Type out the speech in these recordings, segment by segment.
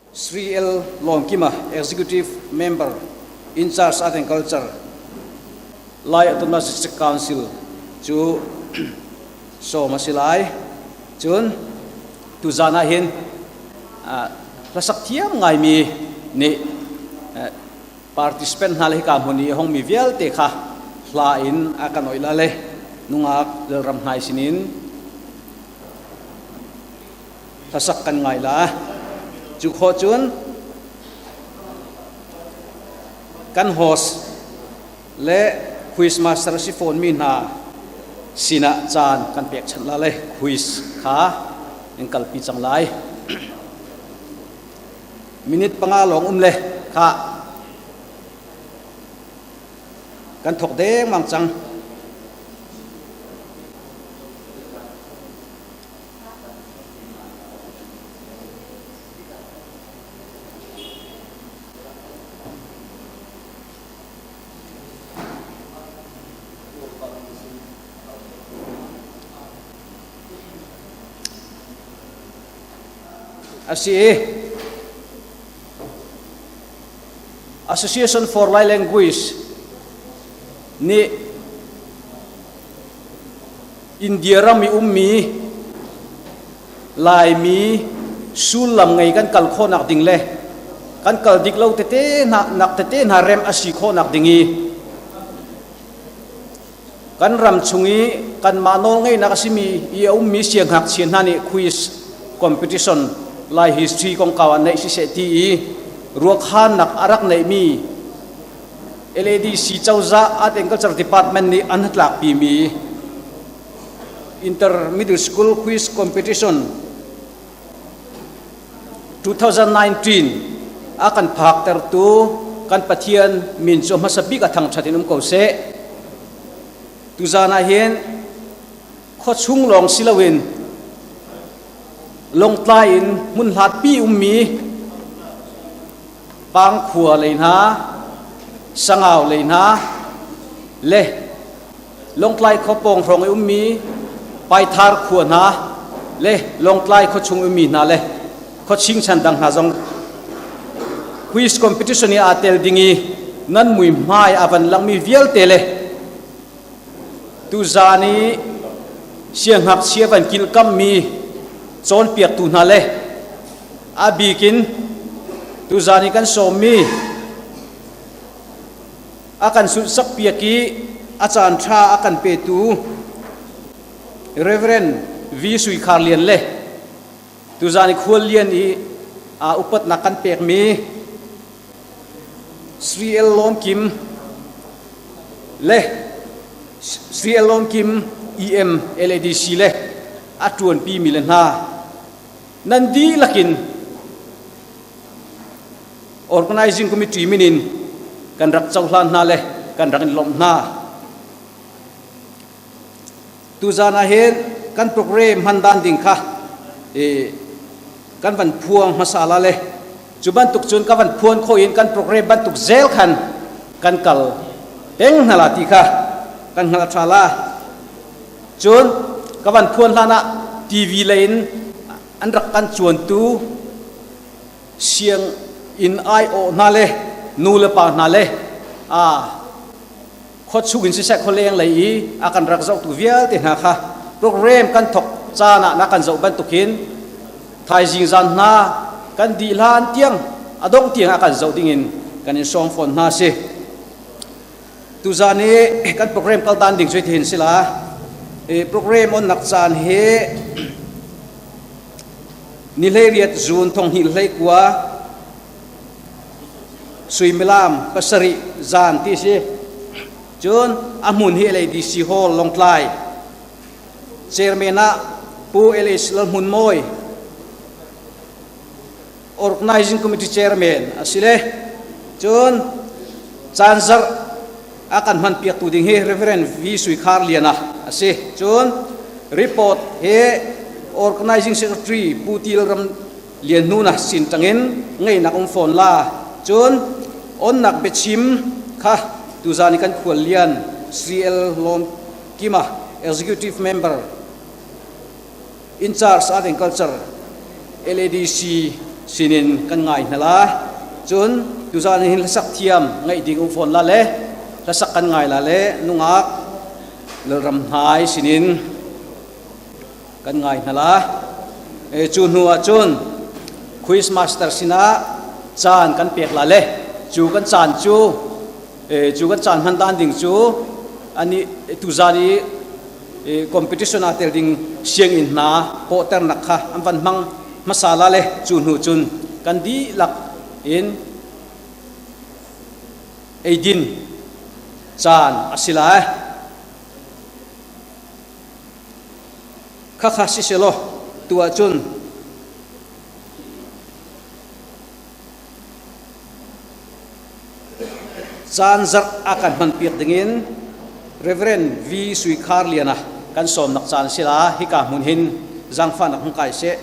Sri L. Lawmkima, Executive Member, in charge Art and Culture, Lai Autonomous District Council cu sawm a si lai. Cun tuzaan ah hin hlasak thiam ngaimi nih participant hna le hika hmun i hongmi vialte kha hla in a kan oih la le nungak lalram hnai sinin hlasak kan ngai la. Cu khawh cun kan host le quiz master si fawn mi hna sinah caan kan pekchanh la le quiz kha in kalpi cang lai. Minute 5 lawng um le kha kan thok dengmang cang. A si i Association for Lai Language nih India ram i ummi Laimi sullam ngei kan kal khawhnak ding le kan kal dik lo tete hna nak tete hna rem a si khawhnak ding i kan ram chung i kanmah nawl ngeihnak a simi i a ummi siangngakchia hna nih quiz competition Lai history kongkau ah neih siseh ti i ruakhannak a rak neihmi LADC cozah Art and Culture Department nih an hnatlakpimi Inter Middle School Quiz Competition 2019 a kan phaktertu kan Pathian min cu hmasa bik a thangṭhat in um ko seh. Tuzaan ah hin khuachung lawng si loin Lawngtlai in hmun hlatpi ummi Pangkhua lei hna, Sangau lei hna le Lawngtlai khua pawng hrawng i ummi Paithar khua hna le Lawngtlai khua chung ummi hna le khua chingchan dang hna zong quiz competition i aa tel ding i nan mui hmai a van langmi vialte le tuzaan i siangngakchia van kilkammi cawnpiaktu hna le A bik in tuzaan i kan sawmmi a kan sunhsakpiak i a caan ṭha a kan petu Reverend V. Sui Khar Lian le tuzaan i khual lian i aa upatnak kan pekmi Sri L. Lawm Kim le Sri L. Lawm Kim EM LADC le a ṭuanpimi le hna Nan dihlak in organizing committee min in kan rak cohlan hna le kan rak in lawmh hna. Tuzaan ah hin kan program hman dan ding kha kan van phuang hmasa la le cu bantuk cun ka van phuan kho in kan program bantuk zel khan kan kal peng hna la ti kha kan hngal tha la. Cun ka van phuan hlan ah TV lei in an rak kan cuantu sianginn aiawh hna le nu le pa hna le a khuachung in siseh khualeng lei i a kan rak zohtu vialte hna kha program kan thok caan ah na kan zoh bantukin thaizing zan hna kan dih hlan tiang a dongh tiang a kan zoh dingin kan in sawm fawn hna si. Tuzaan i kan program kal dan ding cu hitin si la. I program on nak caan hi ni 18 June 2019 suimilam 7 zan ti si. Cun a hmun hi LADC Hall Lawngtlai. Chairman ah Pu LH Lalhmun Mawi Organizing Committee Chairman a si le cun caan zarh a kan hmanpiaktu ding hi Reverend V. Sui Khar Liana a si. Cun report hi Organizing Secretary Pu Til Ram Lian Hnuna sin tangin ngeinak um fawn la. Cun onnak biachim kha tuzan i kan khual lian Sri L. Lawm Kima Executive Member in charge Art and Culture LADC sinin kan ngai hna la. Cun tuzan hin hlasak thiam ngaih ding um fawn la le hlasak kan ngai la le nungak lalram hnai sinin kan ngai hna la. E, cu hnu ah cun quiz master sinah caan kan pek la le cu kan caan cu e, cu kan caan hman dan ding cu ani tuzan i competition ah tel ding sianginn hna pawhternak kha an van hmang hmasa la le cu hnu cun kan dihlak in eidin caan a si lai. Khakha siselaw tu ahcun Caan zarh a kan hmanpiak dingin Reverend V. Sui Khar Liana kan sawmnak caan si la hika hmun hin zaangfahnak hung kai seh.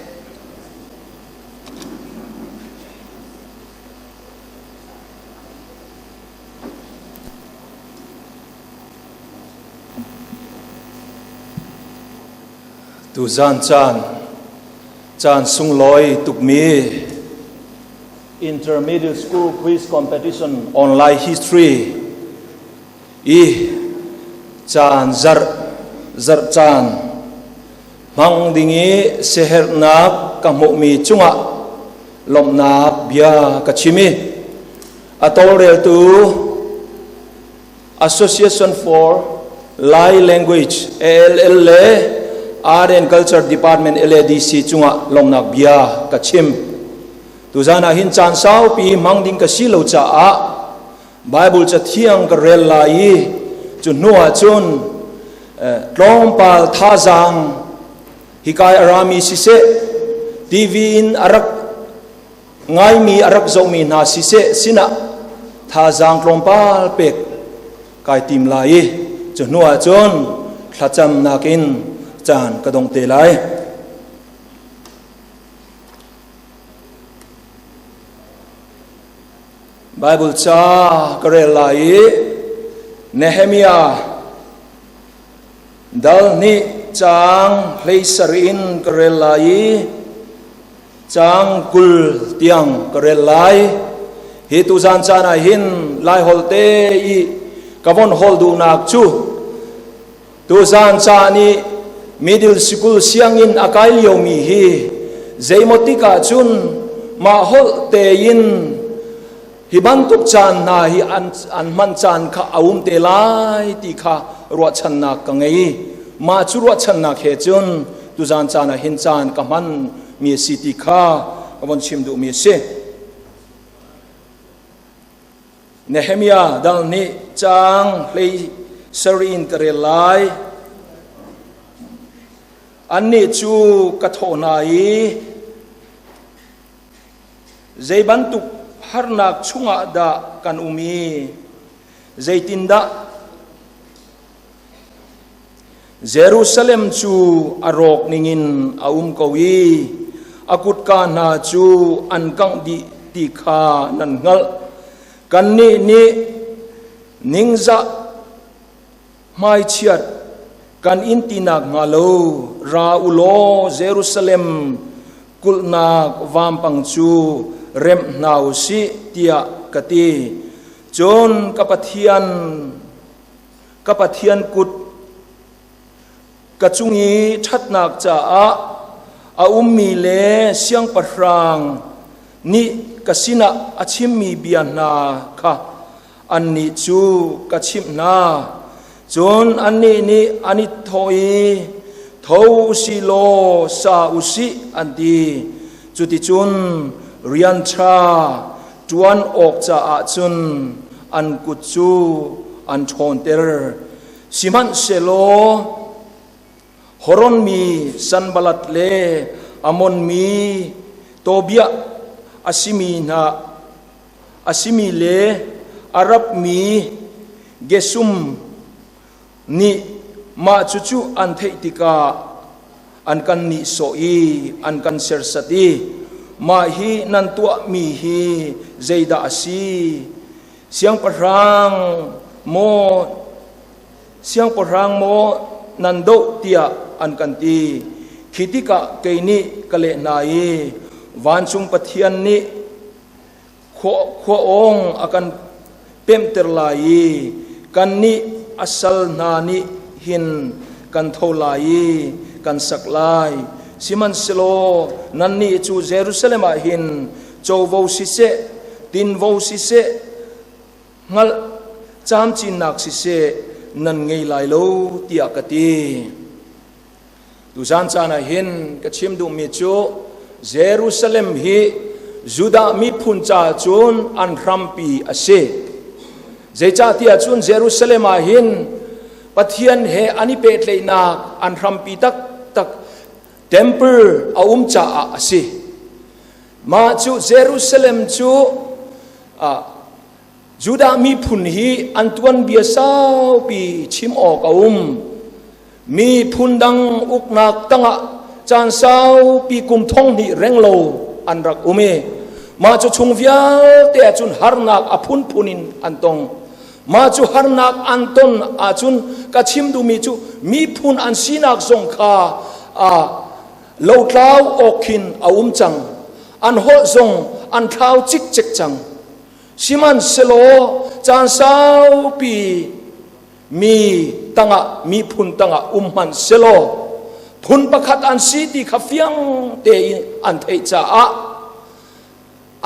Tuzan caan caan sunglawi tukmi Intermediate School Quiz Competition Online History i caan zarh zarh caan hmang ding i siaherhnak ka hmuhmi cungah lawmhnak bia ka chim i a tawlreltu Association for Lai Language ALL le Art and Culture Department LADC cungah lawmhnak bia ka chim. Tuzan ah hin caan saupi hmang ding ka si lo caah Bible cathiang ka rel lai i cu hnu ah cun tlawmpal thazaang hikai a rami siseh TV in a rak ngaimi a rak zohmi hna siseh sinah thazaang tlawmpal pek kai tim lai i cu hnu ah cun thlacamnak in caan ka dong te lai. Bible ca ka rel lai i Nehemiah dal hnih caang 17 in ka rel lai i caang 20 tiang ka rel lai. Hi tuzan caan ah hin Lai holh te i ka von hol duhnak cu tuzan caan i middle school sianginn a kai liomi hi zeimaw tikah cun mah holh tein hi bantuk caan hna hi an hman caan kha a um te lai ti kha ruahchannak ka ngei. Mah cu ruahchannak he cun tuzan caan ah hin caan ka hman mi a si ti kha ka von chim duhmi a si. Nehemiah dal nih caang 17 in ka rel lai. Annih cu ka thawh hna i zei bantuk harnak chungah dah kan um i zeitindah Jerusalem cu a rawk ningin a um ko i a kutka hna cu an kangh dih ti kha nan hngalh. Kannih nih ningzah hmaichiat kan in ti nakhnga lo ra u law Jerusalem kulhnak vampang cu remh hna u sih tiah ka ti. Cun ka Pathian Ka Pathian kut ka cung i ṭhatnak caah a ummi le siangpahrang nih ka sinah a chimmi bia hna kha annih cu ka chimh hna. Cun annih nih an i thawh i, Tho u sih law sa u sih, an ti. Cuticun rian ṭha ṭuan awk caah cun an kut cu an ṭhawnter. Sihmanhsehlaw Horon mi Sanballat le Ammon mi Tobiah a simi hna a simi le Arab mi Gesum nih mah cucu an theih tikah an kan nihsawh i an kan sersat i mah hi nan tuahmi hi zeidah a si? Siangpahrang maw siangpahrang maw nan doh tiah an kan ti. Khi tikah kei nih ka leh hna i. Vancung Pathian nih khua awng a kan pemhter lai i kannih a sal hna nih hin kan tho lai i kan sak lai. Sihmanhsehlaw nannih cu Jerusalem ah hin covo siseh, tinvo siseh, hngalh camcinnak siseh nan ngei lai lo tiah ka ti. Tuzan caan ah hin ka chim duhmi cu Jerusalem hi Judah miphun ca cun an hrampi a si. Zeicahtiah cun Jerusalem ah hin Pathian he an i pehtlaihnak an hrampi taktak temple a um caah a si. Mah cu Jerusalem cu Judah miphun hi an tuanbia saupi chim awk a um. Miphun dang uknak tangah caan saupi kum thong hnih renglo an rak um i mah cu chung vialte ahcun harnak a phunphun in an tong. Mah cu harnak an ton ahcun ka chim duhmi cu miphun an sinak zong kha lotlau awk khin a um cang. An holh zong an thlau cikcek cang. Sihmanhsehlaw caan saupi mi tangah miphun tangah um hmanh selaw phun pakhat an si ti kha fiang tein an theih caah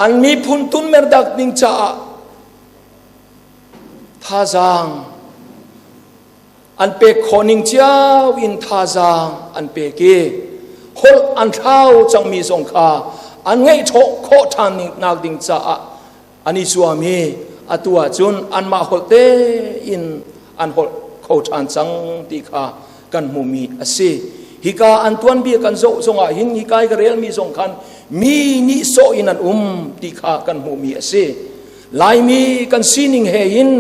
an miphun tunmer dak ding caah thazaang an pek khawh ning cio in thazaang an pek i holh an thlau cangmi zong kha an ngeih khawh ṭhan nak ding caah an i zuam i atu ahcun anmah holh tein an holh kho ṭhan cang ti kha kan hmuhmi a si. Hika an tuanbia kan zoh zongah hin hika i ka relmi zong khan mi nih sawh in an um ti kha kan hmuhmi a si. Laimi kan sining he hin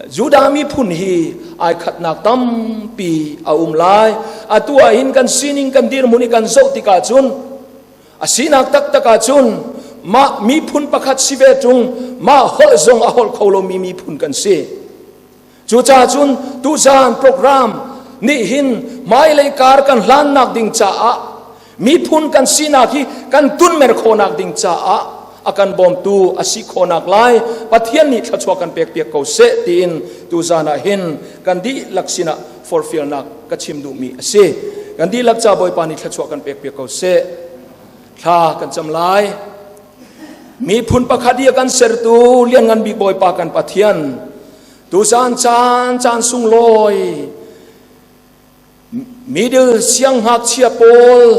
Judah miphun hi ai khatnak tampi a um lai. Atu ah hin kan sining kan dirhmun i kan zoh tikah cun a sinak taktak ah cun mah miphun pakhat si ve ṭung mah holh zong a holh kho lomi miphun kan si. Cucaah cun tuzaan program nih hin hmailei kar kan hlannak ding caah miphun kan sinak hi kan tunmer khawhnak ding caah a kan bawmtu a si khawhnak lai Pathian nih thluachuah kan pekpiak ko seh tiin tuzaan ah hin kan dihlak sinah forhfialnak ka chim duhmi a si. Kan dihlak ca Bawipa nih thluachuah kan pekpiak ko seh. Thla kan cam lai. Miphun pakhat i a kan sertu lianngan bik Bawipa kan Pathian tuzaan caan caan sunglawi middle sianghngakchia pawl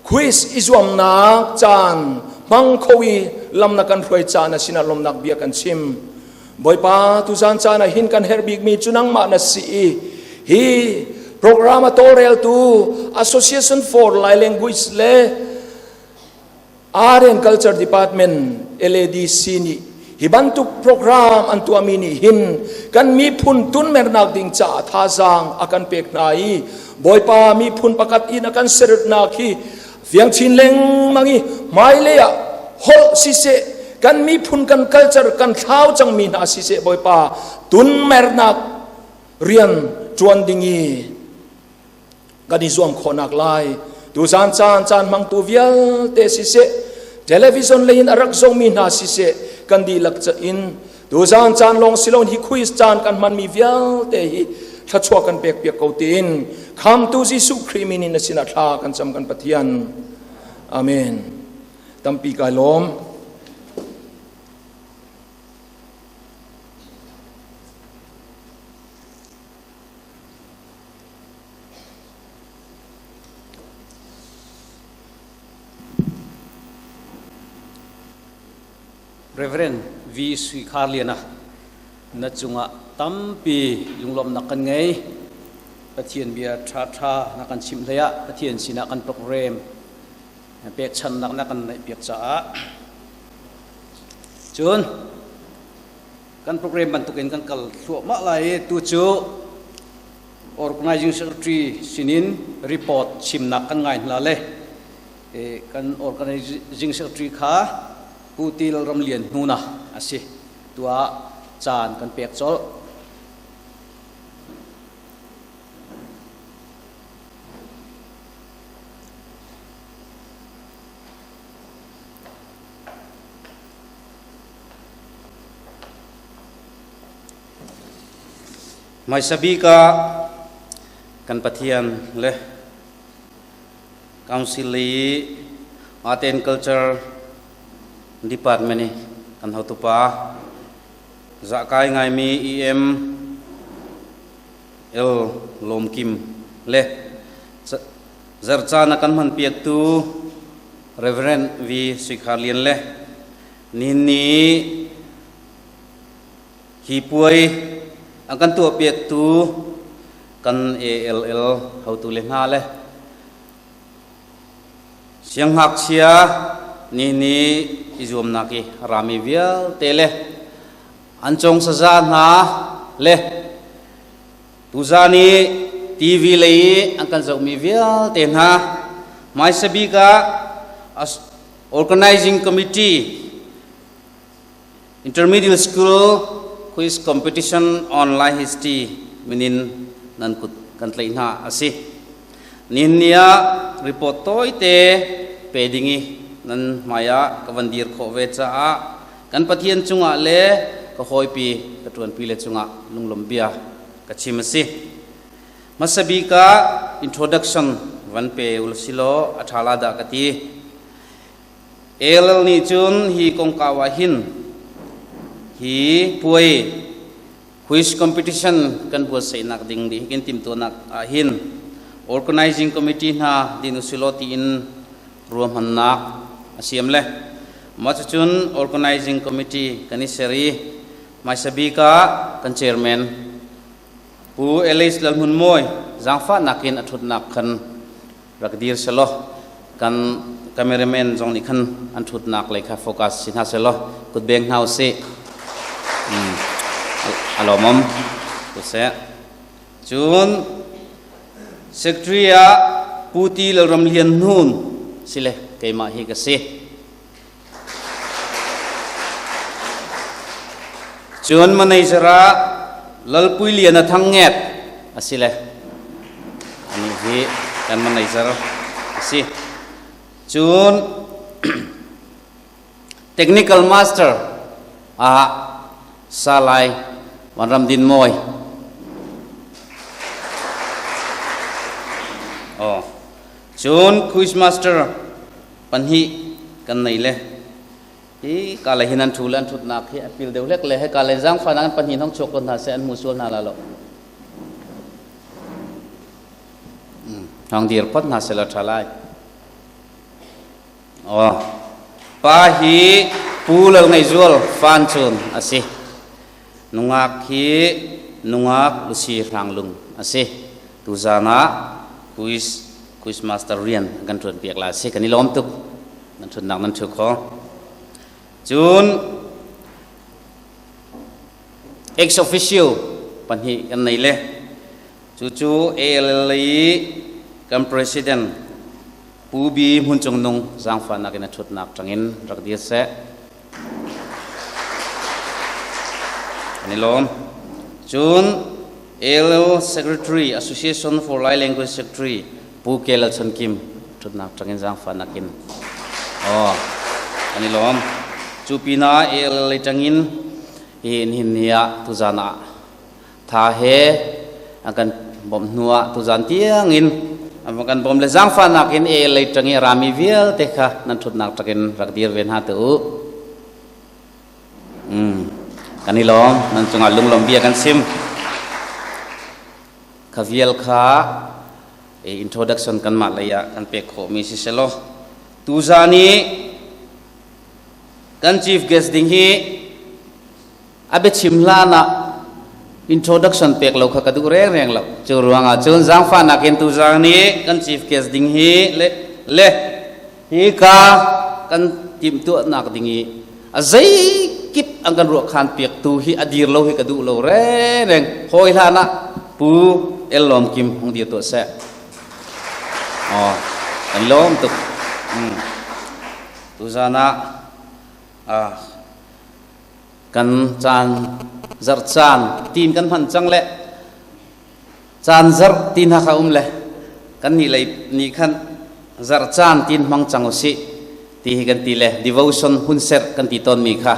quiz i zuamnak caan hmang kho i lam na kan hruai caan a sinah lawmnak bia kan chim Bawipa tuzaan caan ah hin kan herh bikmi cu nangmah na si i hi program a tawlreltu Association for Lai Language le Art and Culture Department LADC nih hi bantuk program an tuahmi nih hin kan miphun tunmernak ding caah thazaang a kan pek hna i Bawipa miphun pakhat in a kan sernak hi fiang chin lengmang i hmailei ah holh siseh kan miphun kan culture kan thlau cangmi hna siseh Bawipa tunmernak rian tuan ding i kan i zuam khawhnak lai tuzaan caan caan hmangtu vialte siseh television lei in a rak zongmi hna siseh kan dihlak in tuzaan caan lawng siloin hi quiz caan kan hmanmi vialte hi thluachuah kan pek piak ko tiin khamtu Jesuh Khrih min in na sinah thla kan cam kan Pathian amen tampi kai lawm Reverend V. Sui Khar Lian na cungah tampi lunglawmhnak kan ngei. Pathian bia ṭhaṭha na kan chimh hlei ah Pathian sinah kan program pekchannak na kan neihpiak caah cun Kan program bantukin kan kal thluahmah lai i tu cu organizing secretary sinin report chimnak kan ngai hna le kan organizing secretary kha Pu Til Ramlian Hnuna a si. Tuah caan kan pek colh. Hmaisa bik ah kan Pathian le Council i Art and Culture Department i kan hotupa zahkai ngaimi EM L Lawmkim le zarcaan a kan hmanpiaktu Reverend V Suikhar Lian le nihin ni Hi puai a kan tuahpiaktu kan ALL hotu le hna le siangngakchia ni ni i zuamnak i rami vialte le an cong saza hna le tuzan i TV lei i an kan zohmi vialte hna hmaisa bik ah organizing committee Intermediate School Quiz Competition Online History minin nan kut kan tlaih hna a si. Nihin ni ah report tawite pe ding i nan hmai ah ka van dir khawh ve caah kan Pathian cungah le ka hawipi ka ṭuanpi le cungah lunglawm bia ka chim a si. Hmasa bik ah introduction van pe ul silaw a ṭha la dah ka ti. ALL nih cun hi kongkau ah hin hi puai quiz competition kan buatsaihnak ding dih hin timhtuahnak ah hin organizing committee hna din usilaw tiin ruahmannak a siam le mah cucun organizing committee kan i ser i hmaisa bik ah kan chairman Pu Ellis Lalhmunmawi zaangfahnak in a ṭhutnak khan rak dir selaw kan cameraman zong nih khan an ṭhutnak lei kha focus si hna selaw kutbeng hna usih. A lawmawm seh. Cun secretary ah Pu Ti Lalram Lian Hnun sile keimah hi ka si. Cun manager ah Lalpui Lian a thang nget a si le ani hi kan manager a si. Cun technical master ah Salai Vanram Din Mawi. Oh. Cun quiz master pahnih kan nei le hi ka le hin an thu le an thutnak hi a pil deuh hlek le he ka le zaangfah an pahnih hong chuak ko hna seh an hmu sual hna la lo hong dir phot hna seh la tha lai oh pa hi pu lal ngei zual fan chun asi nungak hi nungak lusi hranglung asi tuzan ah quiz quiz master rian kan ṭuan piak la si kan i lawm tuk nan ṭhutnak nan ṭhu kho cun ex officio pahnih kan nei le cucu ALL i kan president Pu Bi Hmun Cung Nung zaangfahnak in a ṭhutnak ṭangin rak dir seh. Kan i lawm. Cun ALL Secretary Association for Lai Language Secretary Pu Ke Lal Chan Kim ṭhutnak ṭangin zaangfahnak in oh kan i lawm. Cu pinah ALL lei ṭangin hi nihin ni ah tuzan ah tha he an kan bawmh hnu ah tuzan tiangin an kan bawm le zaangfahnak in ALL lei ṭang i a rami vialte kha nan ṭhutnak ṭakin rak dir ve hna te u. Kan i lawm nan cungah lunglawm bia kan sim. Kha vial kha introduction kanmah lei ah kan pek khawhmi si selaw tuzan i kan chief guest ding hi a biachim hlan ah introduction pek lo kha ka duh rengreng lo. Cu ruangah cun zaangfahnak in tuzang nih kan chief guest ding hi le le hi ka kan timhtuahnak ding i a zeikip an kan ruahkhan piaktu hi a dir lo hi ka duh lo rengreng. Hawi hlan ah Pu El Lawm Kim hung dir tuah seh. Oh, kan lawm tuk. Tuzan ah kan caan zarh caan tin kan hman cang le caan zarh ti hna kha um le kan nih lei nih khan zarh caan tin hmang cang usih ti hi kan ti le devotion hun ser kan ti tawn mi kha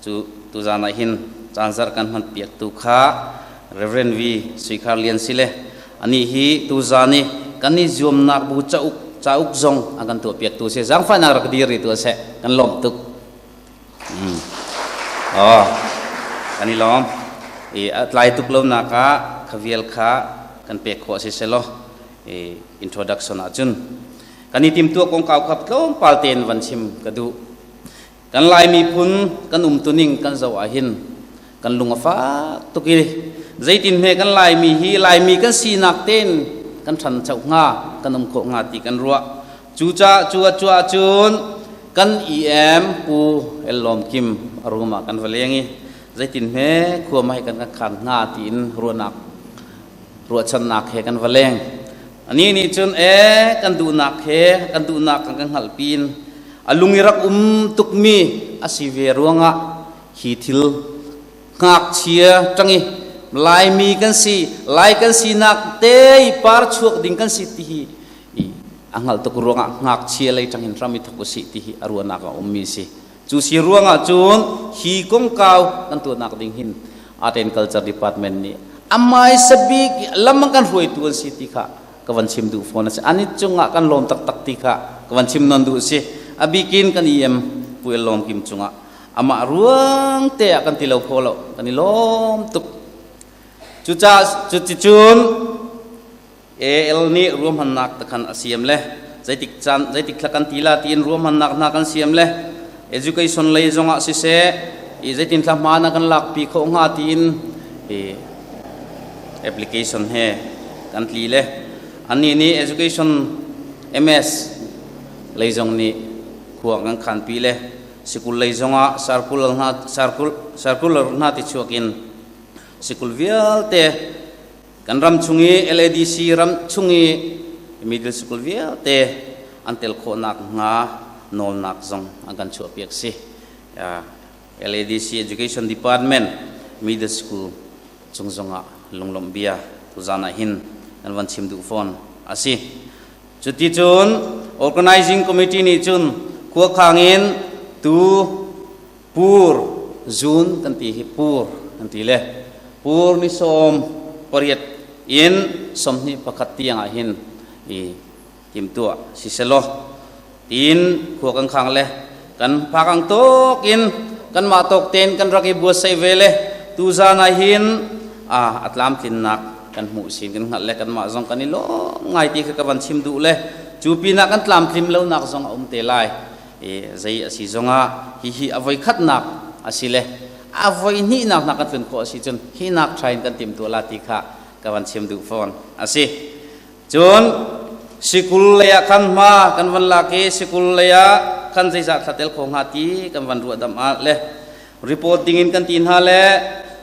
cu tuzan ah hin caan zarh kan hman piak tu kha. Reverend V Suikhar Lian si le ani hi tuzan i kan i zuamnak bu cauk cauk zong an kan tuahpiaktu si. Zaangfahnak rak dir rih tu seh, kan lawmh tuk. Oh, kan i lawm. I a tlai tuk lo nak ah kha vial kha kan pek khawh si selaw i introduction ahcun kan i timtuah kongkau kha tlawmpal tein van chim ka duh. Kan Lai miphun kan umtuning kan zoh ahhin kan lung a fak tuk i zeitin hme kan Laimi hi Laimi kan sinak tein kan ṭhancho hnga, kan um khawh hnga ti kan ruah. Cucaah cu a cuah cun kan EM Pu El Lawm Kim a room ah kan va leng i zeitin hme khua ma hi kan kan khan hnga tiin ruahnak ruahchannak he kan va leng. Ani nih cun e kan duhnak he kan duhnak kan kan hngalh pin a lung i rak um tukmi a si ve ruangah hi thil ngakchia ṭangi Laimi kan si, Lai kan sinak te par chuak ding kan si ti hi i a hngalh tuk ruangah ngakchia lei ṭangin ram i thok usih ti hi a ruahnak a ummi si. Cu si ruangah cun hi kongkau kan tuahnak ding hin Art and Culture Department nih amai sabik lam an kan hruaitu an si ti kha ka van chim duh fawn a si. Ani cungah kan lawm taktak ti kha ka van chim non duh si. A bikin kan EM Pu El Lawm Kim cungah amah ruang te ah kan ti lo kho lo, kan i lawm tuk. Cucaah cuticun AL nih ruahmannak takhan a siam le zeitik caan zeitik thla kan ti la tiin ruahmannak hna kan siam le education lei zongah siseh i zeitin thla hma na kan lakpi khawh hnga tiin i application he kan tli le annih nih education MS lei zong nih khua kan khanpi le sikul lei zongah circular hna circular hna ti chuak in sikul vialte kan ram chung i LADC ram chung i middle school vialte an tel khawhnak hnga nawlnak zong an kan chuahpiak si. LADC Education Department middle school cung zongah lunglawmh bia tuzan ah hin kan van chim duh fawn a si. Cuticun organizing committee nih cun khuakhang in tu Pur zun kan ti hi pur kan ti le pur ni 18 in 21 tiang ah hin i timtuah siselaw tiin khua kan khang le kan phakang tuk in kan mah tawk tein kan rak i buatsaih ve le tuzan ah hin a a tlamtlinnak kan hmuh sin kan hngalh le kanmah zong kan i lawm ngai ti kha ka van chim duh le cu pinah kan tlamtlim lonak zong a um te lai. I zei a si zongah hihi a voi khatnak a si le a voi hnihnak hna kan tlun khawh a si cun hi nak ṭha in kan timtuah la ti kha ka van chim duh fawn a si. Cun sikul lei ah khan hma kan van lak i sikul lei ah khan zeizah thla tel kho hnga ti kan van ruah dam ah le report ding in kan ti hna le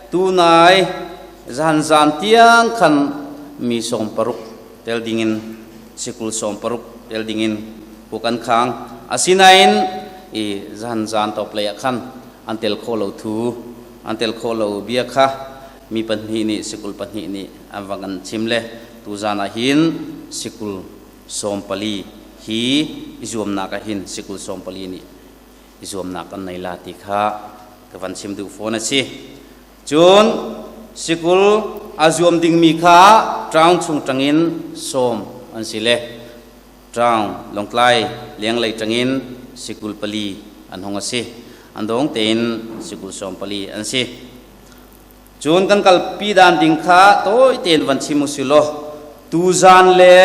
tunai zan zan tiang khan mi 60 tel ding in sikul 60 tel ding in pu kan khang. Asinain i zan zan top lei ah khan an tel kho lo thu an tel kho lo bia kha mi pahnih nih sikul pahnih nih an va kan chim le tuzan ah hin sikul 14 hi i zuamnak ah hin sikul 14 nih i zuamnak an nei la ti kha ka van chim duh fawn a si. Cun sikul a zuam dingmi kha town chung ṭangin sawm an si le town Lawngtlai lenglei ṭangin sikul pali an hung a si. An dawng tein sikul 14 an si. Cun kan kalpi dan ding kha tawi tein van chim u silaw tuzan le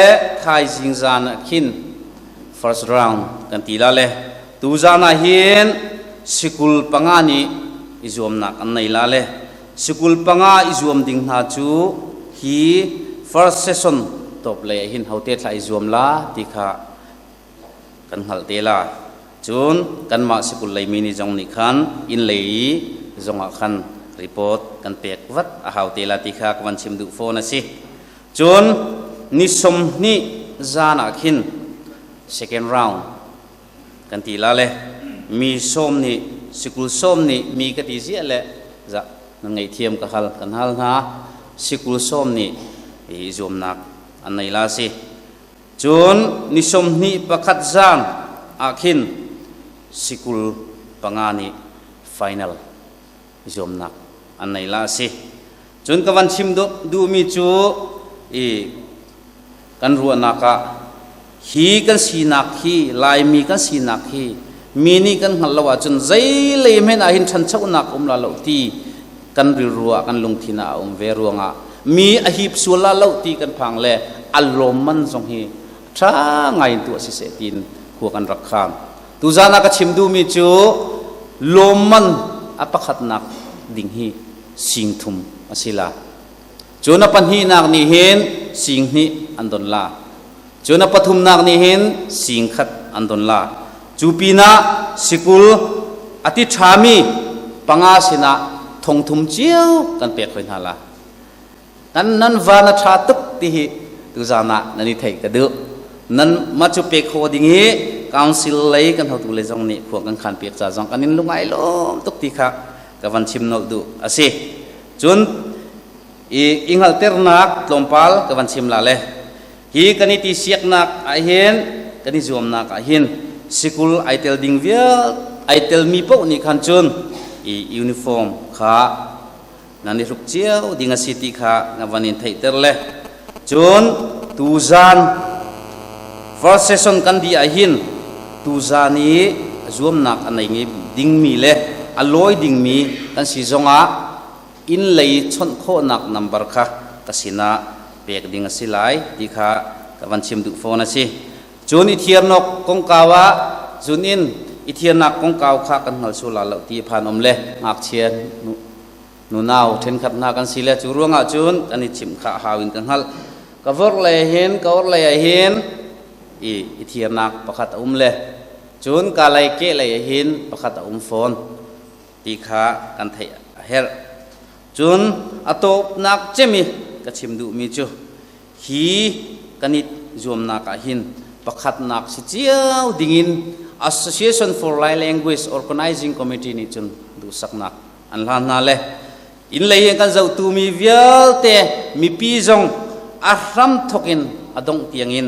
thaizing zan ah khin first round kan ti la le tuzan ah hin sikul panga nih i zuamnak an nei la le sikul panga i zuam ding hna cu hi first session top lei ah hin hote thla i zuam la ti kha kan hngalh te la. Cun kanmah sikul lei mi nih zong nih khan inn lei i zong ah khan report kan pek vat a hau te la ti kha ka van chim duh fawn a si. Cun ni 20 zan ah khin second round kan ti la le mi sawm nih sikul sawm nih mi ka ti ziah le za nan ngaihthiam ka hal kan hal hna sikul sawm nih i zuamnak an nei la si. Cun ni 21 zan ah khin sikul panga nih final zuamnak an nei la a si. Cun ka van chim duhmi cu i kan ruahnak ah hi kan sinak hi Laimi kan sinak hi mi nih kan hngalh lo ahcun zei lei hmanh ah hin ṭhanchonak um la lo ti kan rilru ah kan lungthin ah a um ve ruangah mi a hip sual la lo ti kan phang le a lawmman zong hi ṭha ngai in tuah siseh tiin khua kan rak khang. Tuzaan ah ka chim duhmi cu lawmman a pakhatnak ding hi singthum a si la. Cun a pahnihnak nih hin sing hnih an don la. Cun a pathumnak nih hin sing khat an don la. Cu pinah sikul a ti ṭhami panga sinah thongthum cio kan pek hoi hna la. Nan nan van a ṭha tuk ti hi tuzaan ah nan i theih ka duh. Nan mah cu pek kho ding i council lei kan hotu lei zong nih khua kan khan piak ca zong kan in lungai lawm tuk ti kha ka van chim nolh duh a si. Cun i i hngalhternak tlawmpal ka van chim la le hi kan i ti siaknak ah hin kan i zuamnak ah hin sikul ai tel ding vial ai telmi paoh nih khan cun i uniform kha nan i hruk cio ding a si ti kha na van in theihter le cun tuzan first session kan dih ah hin tuzan i zuamnak a nei ngai dingmi le a lawi dingmi kan si zongah inn lei chawnh khawhnak number kha ka sinah pek ding a si lai ti kha ka van chim duh fawn a si. Cun i thiarnak kongkau ah zun in i thiarnak kongkau kha kan hngal sul la lo ti phan um le ngakchia nunau ṭhenkhat hna kan si le cu ruangah cun kan i chimh kha hau in ka hngalh. Ka vorh lei hin ka orh lei ah hin i i thiarnak pakhat a um le cun ka lei ke lei ah hin pakhat a um fawn ti kha kan theih a herh. Cun a tawpnak cem i ka chim duhmi cu hi kan i zuamnak ah hin pakhatnak si cio dingin Association for Lai Language Organizing Committee nih cun duhsaknak an hlan hna le inn lei in kan zohtu mi vialte mipi zong a hram thok in a dongh tiangin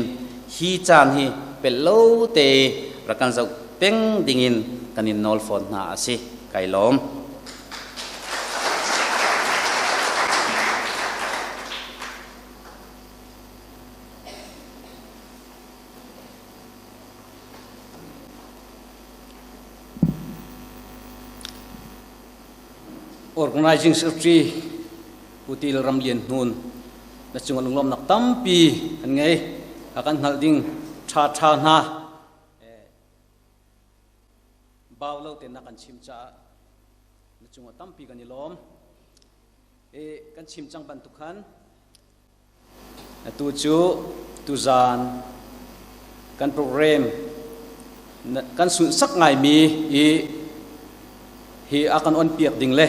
hi caan hi pelh lo te rak kan zoh peng dingin kan in nawl fawn hna a si kai lawm. Organizing Secretary Putil Ramlian Hnun na cung ah lunglawmhnak tampi kan ngei. A kan hngalh ding ṭha ṭha hna. Bau lo tein na kan chim caah na cungah tampi kan i lawm. E, kan chim cang bantuk khan atu cu tuzaan kan program kan sunhsak ngaimi i hi a kan on piak ding le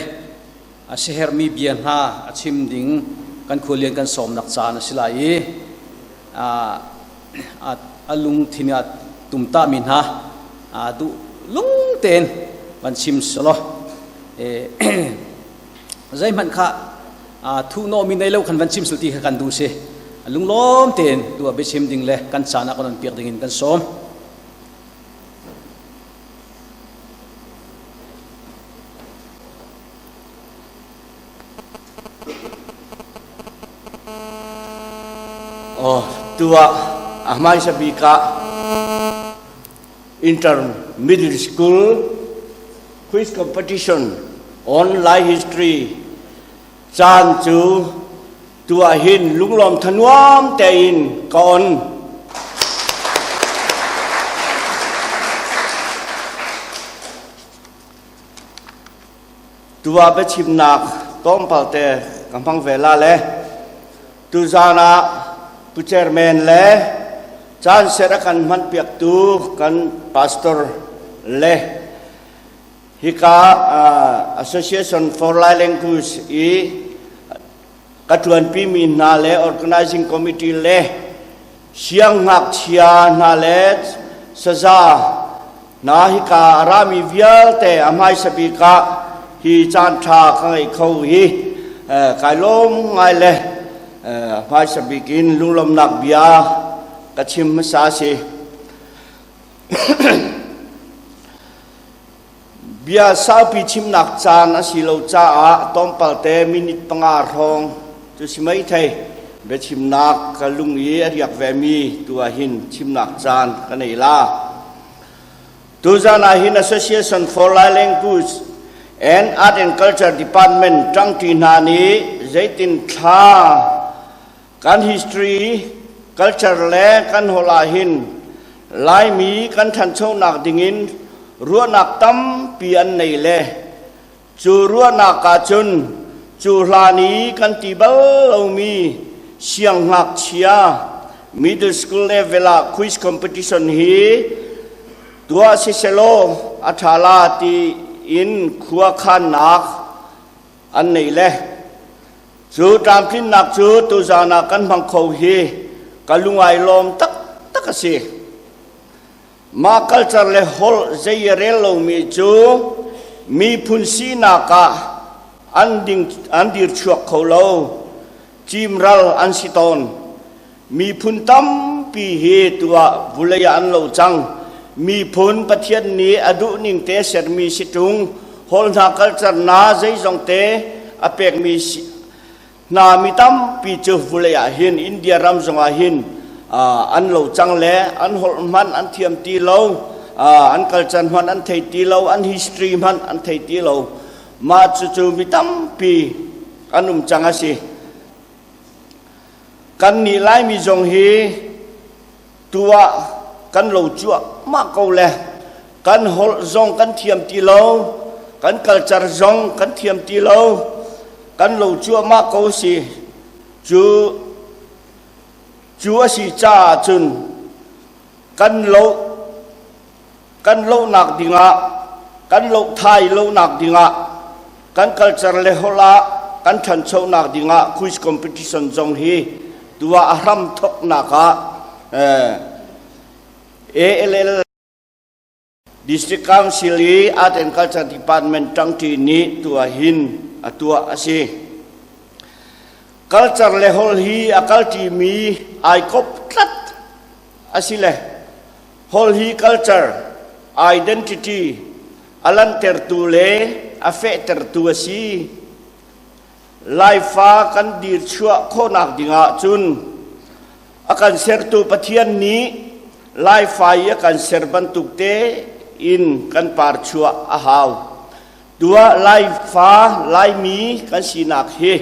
a siherhmi bia hna a chim ding kan khualian kan sawmnak caan a si lai i a lungthin ah tumtahmi hna duh lung tein van chim selaw zeihmanh kha thuhnawhmi nei lo khan van chim sul ti kha kan duh si lunglawm tein tu ah biachim ding le kan caan ah kan on piak ding in kan sawm. Oh, tuah a hmaisa bik ah Inter Middle School Quiz Competition on Lai History caan cu tuah hin lunglawm thanuam tein ka on. Tuah biachimnak tlawmpal te ka hmang ve la le tuzaan ah Pu Chairman le caan ser a kan hman piaktu kan pastor le hika Association for Lai Language i ka ṭuanpimi hna le organizing committee le siangngakchia hna le saza hna hika a rami vialte a hmaisa bik ah hi caan ṭha ka ngeih kho hi kai lawm ngai le hmaisa bik in lunglawmnak bia ka chim hmasa si. Bia saupi chimnak caan a si lo caah tlawmpal te minute panga hrawng cu si maithei biachimnak ka lung i a riak vemi tu ah hin chimnak caan ka nei la. Tuzan ah hin Association for Lai Language and Art and Culture Department ṭangṭi hna nih zeitin thla kan history, culture le kan holh ah hin Laimi kan ṭhanchonak dingin ruahnak tampi an nei le cu ruahnak ah cun cu hlan i kan ti bal lomi siangngakchia middle school level ah quiz competition hi tuah siselaw a ṭha la ti in khua khannak an nei le Cu tlamtlinnak cu tuzaan ah kan hmang kho hi ka lungai lawm taktak a si. Mah culture le holh zei a rel lomi cu miphun sinak ah an, ding, an dir chuak kho lo. Cimral an si tawn. Miphun tampi hi tuah vulei ah an lo cang. Miphun Pathian nih a duh ning te sermi si ṭung, holh hna culture na zeizong te a pekmi hna mi tampi cu vulei ah hin India ram zongah hin an lo cang le an holh hmanh an thiam ti lo, an culture hmanh an thei ti lo, an history hmanh an thei ti lo. Mah cucu mi tampi an um cang a si. Kannih Laimi zong hi tu ah kan lo cuahmah ko le kan holh zong kan thiam ti lo, kan culture zong kan thiam ti lo, kan lo cuahmah ko si. Cu cu a si caah cun kan lo kan lohnak dingah kan loh thai lonak dingah kan culture le holh ah kan ṭhanchonak dingah quiz competition zong hi tuah a hram thoknak ah ALL District Council i Art and Culture Department ṭangṭi nih tuah hin a tuah a si. Culture le holh hi a kalṭimi ai kop tlat a si le Holh hi culture, identity a langhtertu le a fehtertu a si. Laifa kan dirchuah khawhnak dingah cun a kan sertu Pathian nih Laifa i a kan ser bantuk te in kan parchuah a hau. Tuah Laifa, Laimi kan sinak hi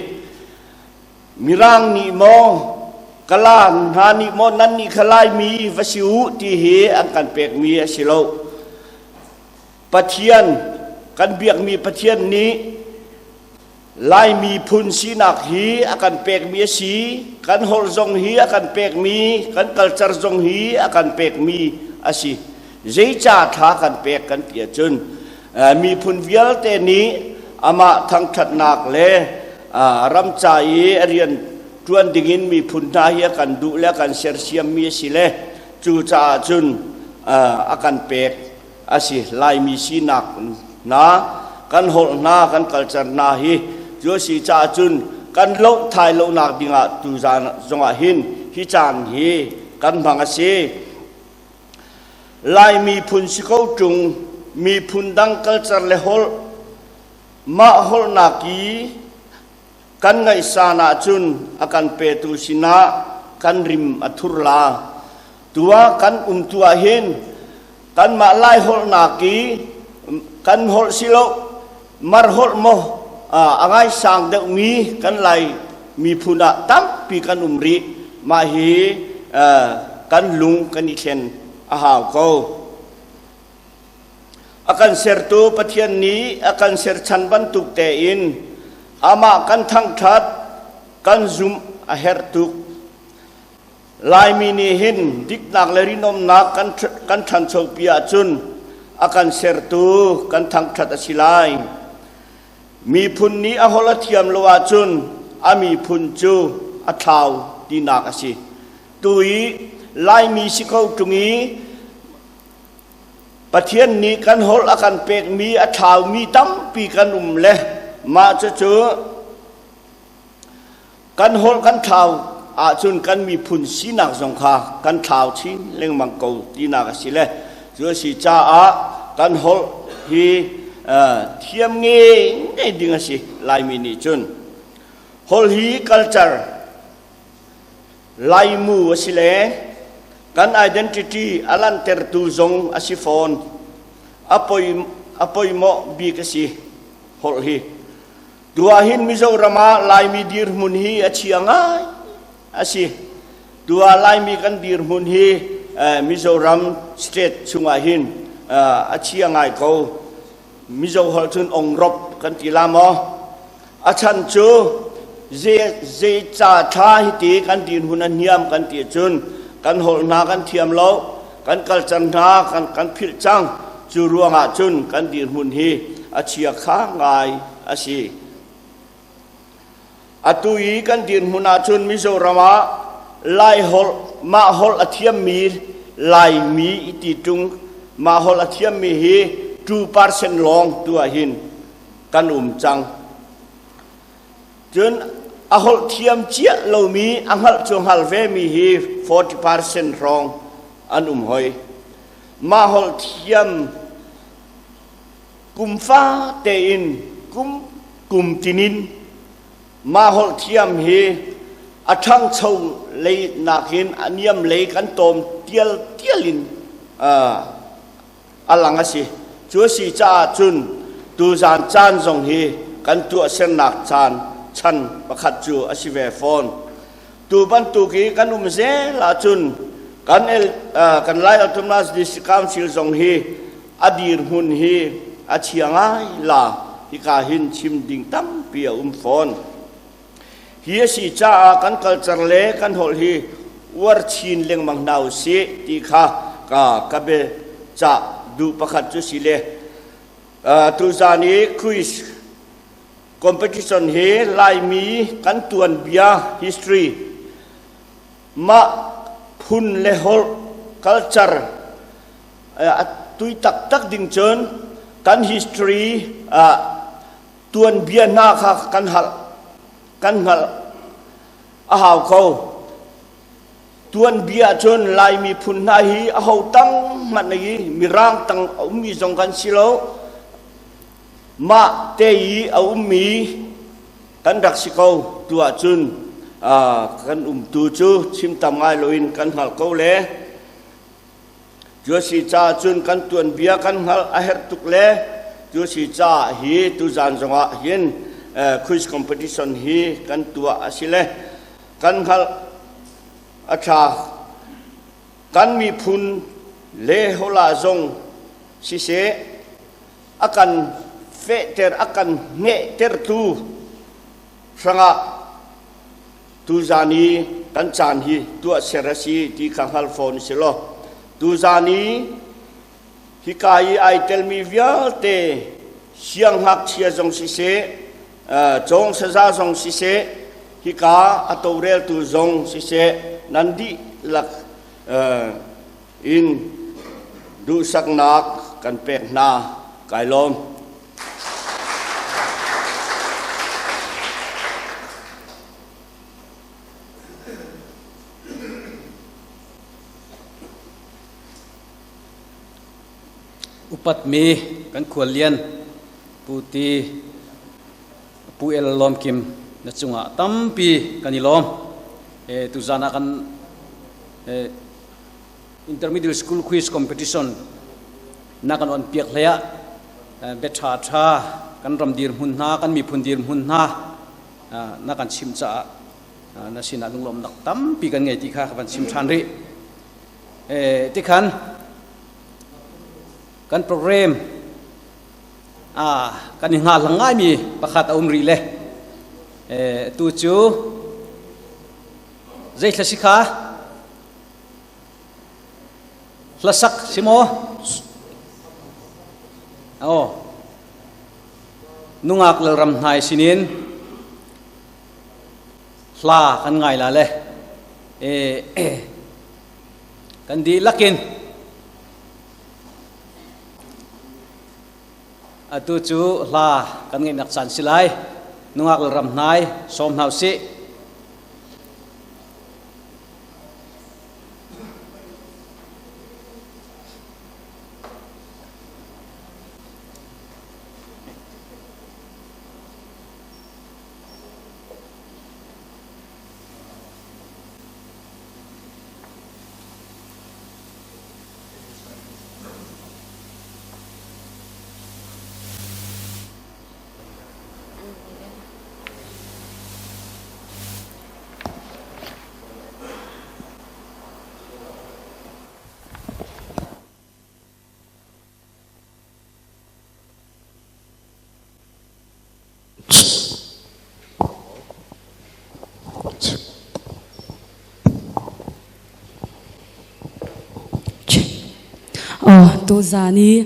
Mirang nih maw Kala hna nih maw nan nih kha Laimi va si u ti hi an kan pekmi a si lo. Pathian kan biakmi Pathian nih Laimi phun sinak hi a kan pekmi a si. Kan holh zong hi a kan pekmi, kan culture zong hi a kan pekmi a si. Zeica thla kan pek kan ti ahcun miphun vialte nih amah thangṭhatnak le ram ca i a rian ṭuan dingin miphun hna hi a kan duh le a kan sersiammi a si le cucaah cun a kan pek a si. Laimi sinak hna, kan holh hna, kan culture hna hi cu a si caah cun kan loh thai lonak dingah tuzaan zongah hin hi caan hi kan hmang a si. Lai miphun si ko ṭung, miphun dang culture le holh, mah holhnak i kan ngaihsan ahcun a kan petu sinah kan rim a thur la. Tua kan um tu ah hin kanmah Lai holhnak i kan holh si lo, mar holh maw a ngaisang deuhmi kan Lai miphun ah tampi kan um rih. Mah hi kan lung kan i thlen a hau ko. A kan sertu Pathian nih a kan serchan bantuk tein amah kan thangṭhat, kan zumh a herh tuk. Laimi nih hin diknak le rinomnak kan kan ṭhanchopi ahcun a kan sertu kan thangṭhat a si lai. Miphun nih a holh a thiam lo ahcun a miphun cu a thlau tinak a si. Tu i Laimi si ko ṭung i Pathian nih kan holh a kan pekmi a thlaumi tampi kan um le mah cucu Kan holh kan thlau ahcun kan miphun sinak zong kha kan thlau chin lengmang ko tinak a si le cu a si caah kan holh hi thiam nge ding a si Laimi nih cun. Holh hi culture Laimu a si le kan identity a lanhtertu zong a si fawn. A poi a poimawh bik a si holh hi. Tuah hin Mizoram ah Laimi dirhmun hi a chia ngai a si. Tuah Laimi kan dirhmun hi Mizoram state chungah hin a chia ngai ko. Mizo holh cun ongrop kan ti la maw? A chan cu zei ca thla hi ti kan dirhmun a niam kan ti cun kan holh hna kan thiam lo, kan kalcan hna kan kan philh cang. Cu ruangah cun kan dirhmun hi a chia kha ngai a si. Atu i kan dirhmun ahcun Mizoram ah Lai holh, mah holh a thiammi Laimi i ti ṭung, mah holh a thiammi hi 2% lawng tu ahhin kan um cang. Cun a holh thiam cia lomi, a hngalh cu hngal vemi hi 40% hrawng an um hoi. Mah holh thiam kum fa tein kum kum tinin mah holh thiam hi a ṭhangcho lei nakin a niam lei kan tawm tial tial in a lang a si. Cu a si caah cun tuzaan caan zong hi kan tuahsernak caan chan pakhat cu a si ve fawn. Tu bantuk i kan um zel ahcun kan el, kan Lai Autonomous District Council zong hi a dirhmun hi a chia ngai la hika hin chim ding tampi a um fawn. Hi a si caah kan culture le kan holh hi uar chin lengmang hna usih ti kha ka ka be cah duh pakhat cu si le tuzan i quiz competition hi Laimi kan tuanbia history mah phun le holh culture a tui taktak ding cun kan history tuanbia hna kha kan hngalh kan hngalh a hau ko. Tuanbia cun Laimi phun hna hi a ho tang hmanh i Mirang tang a ummi zong kan si lo. Mah te i a ummi kan rak si ko tu ahcun kan umtu cu chim tam ngai loin kan hngalh ko le Cu a si caah cun kan tuanbia kan hngalh a herh tuk le cu a si caah hi tuzaan zongah hin quiz competition hi kan tuah a si le kan hngalh a ṭha. Kan miphun le hola zong siseh a kan fehter a kan hnehtertu hrangah Tuzaan i kan caan hi tuahser a si ti kha hngal fawn si law tuzaan i hika i ai telmi vialte siangngakchia zong siseh cawng saza zong siseh hika a toreltu zong siseh nan dihlak in duhsaknak kan pek hna kai lawm. Upatmi kan khuallian Pu Ti Pu El Lawm Kim na cungah tampi kan i lawm. E, tuzan ah kan e, Intermediate School Quiz Competition na kan on piak hlei ah bia ṭha ṭha kan ram dirhmun hna kan miphun dirhmun hna na kan chimh caah na sinah lunglawmhnak tampi kan ngei ti kha ka van chim ṭhan rih. Tikhan kan program kan i hngahhlang ngaimi pakhat a um rih le tu cu zei thla si kha Hlasak si maw? Aw. Nungak lalram hnai sinin hla kan ngai la le e, kan dihlak in atu cu hla kan ngeihnak caan si lai nungak lalram hnai sawm hna usih Tuzan i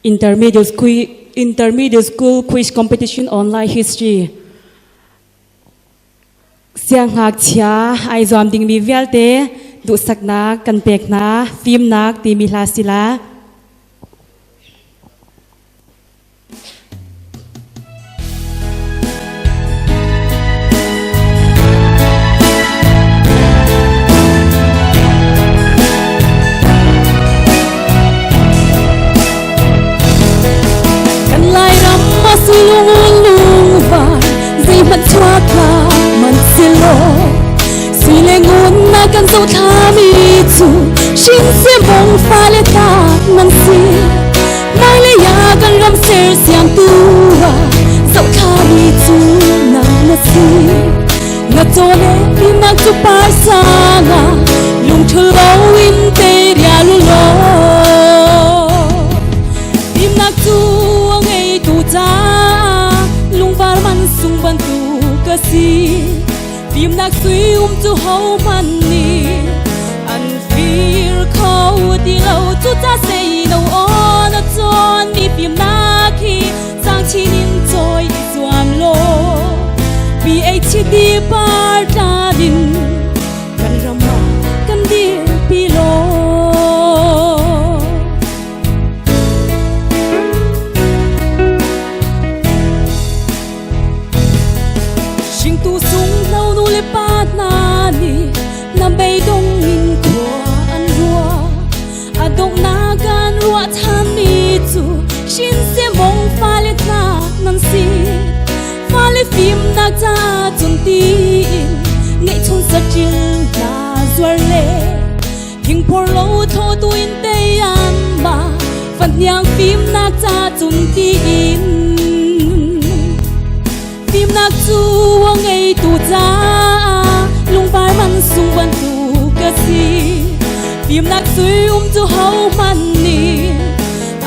intermediate school, intermediate school quiz competition online history siangngakchia ai zuam dingmi vialte duhsaknak kan pek hna fimnak timi hla sila. Kan Lairam a sulung lungvar zeihmanh chuak hlah man silo sui le ngun na kan zohthlami cu shin se mong fale ta nan si Hmailei ah kan ram sersiamtu ah zohthlami cu nang na si. Na caw le fimnak cu parsang ah lungṭhul loin te rial u law. Fimnak cu a ngeitu caah lungvar man sung bantuk a si. Fimnak sui um cu hohmanh nih an fir kho ti lo. Cucaah seino aw na cawnmi fimnak hi sang chin in cawi i zuam law PhD par tla din kan ram ah kan dirpi law. Hringtu sungno nu le pa hna nih na beidong in khua an ruah. A donghnak kan ruah ṭhanmi cu Shinsemong fale hna nan si. Fale fimnak ca cun tiin ngeihchun saṭil hna zuar le thingphor lo thawtu in tei an ma fahniang fimnak ca cun tiin fimnak cu a ngeitu caah lungvar man sung bantuk a si fimnak sui um cu hohmanh nih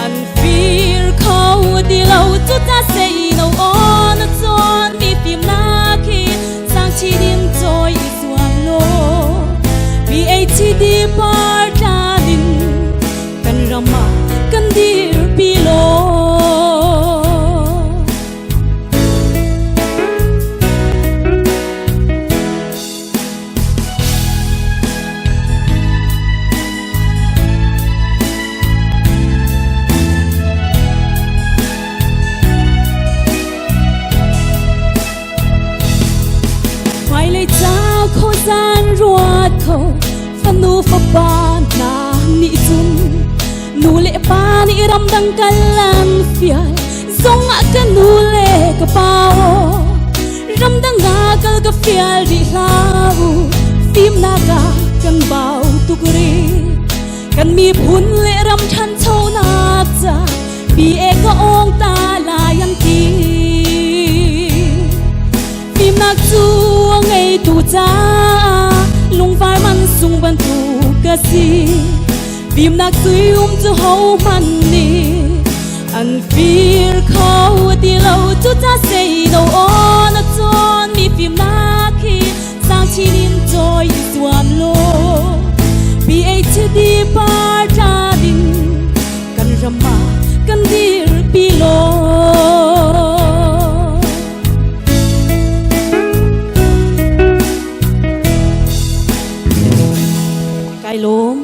an fir kho ti lo cucaah seino aw na cawnmi fimnak hi sang chin in cawi i zuam law PhD par tlan in kan ram ah kan dirpi law. Hmailei ca khuazan ruat kho fanu fapa hna nih cun nu le pa nih ramdang kal an fial zong ah ka nu le ka pa aw ramdang ah kal ka fial rih hlah u fimnak ah kan bau tuk rih kan miphun le ram ṭhanchonak ca BA ka ong ta lai an ti. Fimnak cu a ngeitu caah lungvar man sung bantuk a si. Fimnak sui um cu hohmanh nih an fir kho ti lo. Cucaah seino aw na cawnmi fimnak hi sang chin in cawi i zuam law PhD par tla ding kan ram ah kan dirpi law. Kai lawm.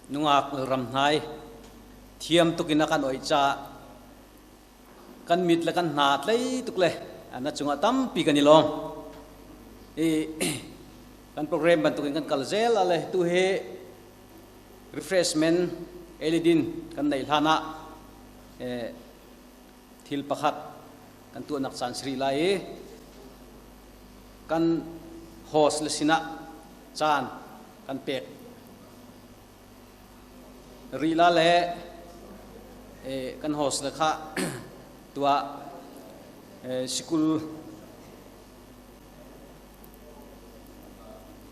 Nungak ram hnai thiam tuk in a kan oih caah kan mit le kan hna tlei tuk le na cungah tampi kan i lawm. I kan program bantukin kan kal zel a le tu hi refreshment elidin kan neih hlan ah thil pakhat kan tuahnak caan sri lai i kan host le sinah caan kan pek rila le kan host le kha tuah sikul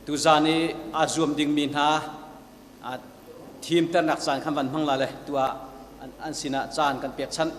Tuzan i aa zuam dingmi hna thimternak caan khan van hmang la le tu ah an sinah caan kan pekchanh.